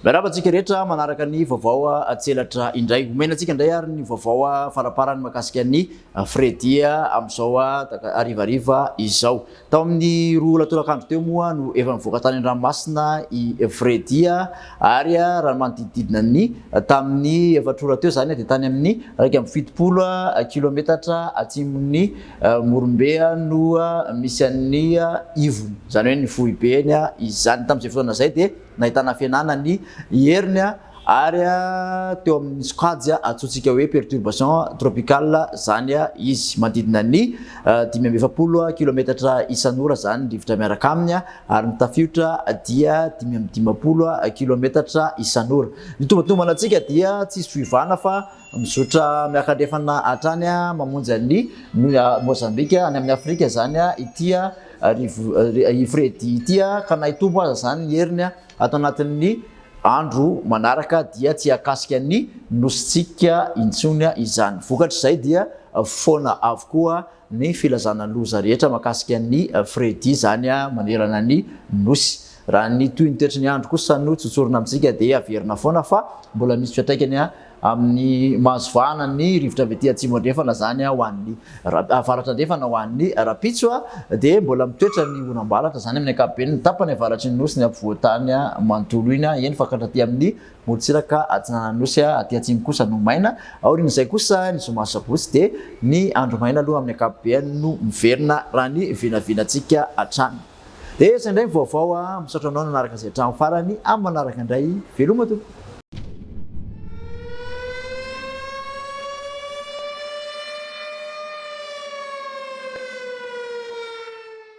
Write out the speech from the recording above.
Miarahaba antsika rehetra manaraka ny vaovao tselatra indray. Omena antsika indray ary ny vaovao faraparany mahakasika ny Freddy amin'izao harivariva izao. Tao amin'ny 2 ora tolakandro teo moa no efa nivoaka tany an-dranomasina i Freddy ary raha ny manodidididina ny tamin'ny 4 ora teo izany dia tany amin'ny 71 kilometatra atsimon'ny Morombe no misy an'ny ivony, izany hoe ny foibeny izany. Tamin'izay fotoana izay dia nahitana fihenana ny heriny ary teo amin'ny sokajy antsointsika hoe perturbation tropicale izany izy. Manodidina ny 45 kilometatra isan'ora izany ny rivotra miaraka aminy ary ny tafiotra dia 55 kilometatra isan'ora. Ny tombantombana antsika dia tsy hisy fiovana fa mizotra miakandrefana hatrany mamonjy an'i Mozambika any amin'ny Afrika izany ity rivo i Freddy ity ka na hitombo aza izany ny heriny ato anatin'ny andro manaraka dia tsy hahakasika ny nosintsika intsony izany. Vokatr'izay dia foana avokoa ny filazana loza rehetra mahakasika ny Freddy izany manerana ny nosy. Raha ny toy ny toetry ny andro kosa no tsotsorina amintsika dia averina foana fa mbola misy fiantraikany amin'ny mahazo vahana ny rivotra avy aty atsimo andrefana izany ho an'ny avaratra andrefana ho an'ny rahampitso dia mbola mitoetra ny oram-baratra izany amin'ny ankapobeny ny tapany avaratry ny nosy ny afovoan-tany manontolo iny eny fa hatraty amin'ny morontsiraka atsinanan'ny nosy aty atsimo kosa no maina. Aorian'izay kosa ny zoma sabotsy dia ny andro maina aloha amin'ny ankapobeny no miverina raha ny vinavinantsika hatrany. Dia izay indray ny vaovao, misaotra anao nanaraka izay hatramin'ny farany, amin'ny manaraka indray, veloma tompoko.